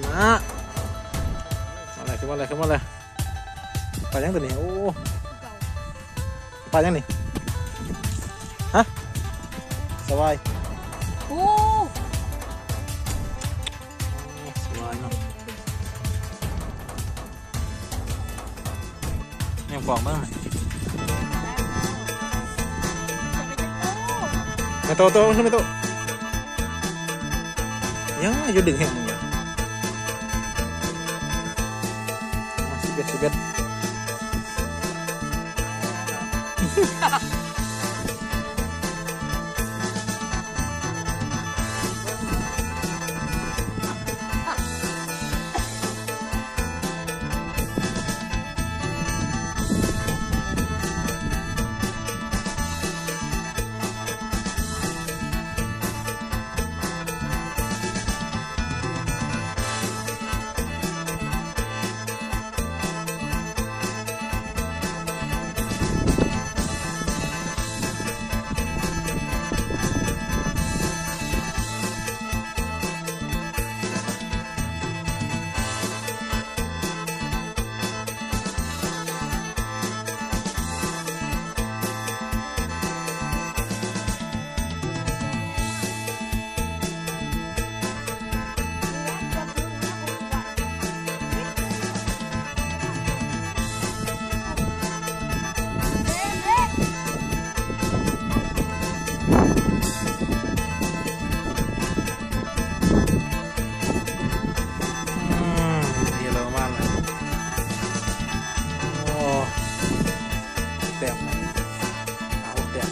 ມາ ມາເລີຍ ຂຶ້ນມາເລີຍ ຂຶ້ນມາເລີຍ. ປາຫຍັງຕົວນີ້? ໂອ້ ປາຫຍັງນີ້? ຮະ? ສະຫວາຍ. ໂອ້ ສະຫວາຍເນາະ. ຍັງປອກເບິ່ງ ແມ່ໂຕ ໂຕ ຂຶ້ນແມ່ໂຕ. ຍັງຢູ່ ດຶງແຮງມັນຢູ່. ສິບເອັດ ສິບເອັດ. ອືມ ເດລະມາແລ້ວ. ໂອ້ ແຕ້ມ ຫ້າຫົກແຕ້ມ.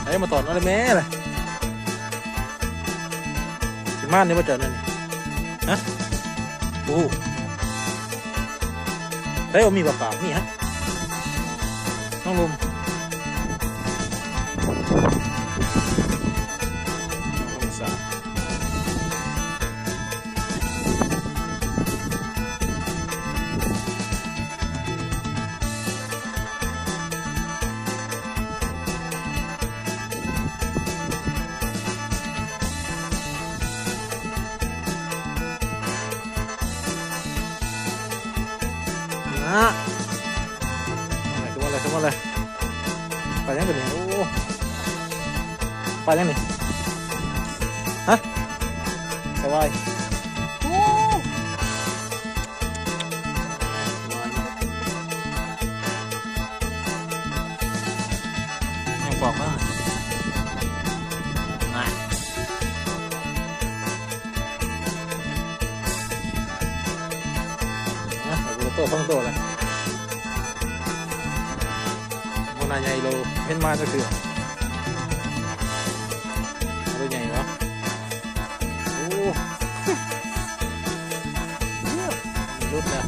ໄປ ມາຕອນເອົາແມ່ລະ. ຊິມານີ້ບໍ່ເຈົ້ານີ້? ຮະ? ໂອ້ ໄປ ບໍ່ມີປາປາ ມີຮະ ນ້ອງລົມ ນ້ອງລົມສາ. ນະ ມາເລີຍ ຂຶ້ນມາເລີຍ ຂຶ້ນມາເລີຍ. ປາຫຍັງຕົວນີ້? ໂອ້ ປາຫຍັງນີ້? ຮະ? ສະຫວາຍ. ໂອ້ ຍັງປອກເບິ່ງ ນະ. ນະ ໂຕສອງໂຕແລ້ວ ໂຕໜ້າໃຫຍ່ໂລ ເຫັນມາຈັກເທື່ອ ໂຕໃຫຍ່ວະ. ໂອ້ ຫຼຸດແລ້ວ.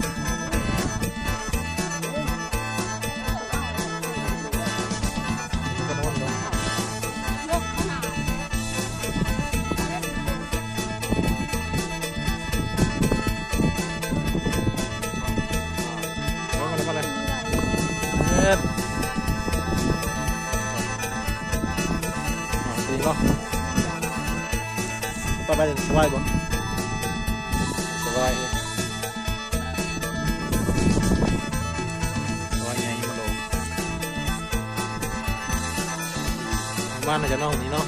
ມາເລີຍ ມາເລີຍ ເອີ ອ່າ ດີບໍ່? ຕໍ່ໄປສະບາຍບໍ່? ສະບາຍ ສະບາຍໃຫຍ່ມາໂດ ບ້ານໜ້າຈະນ້ອງນີ້ເນາະ.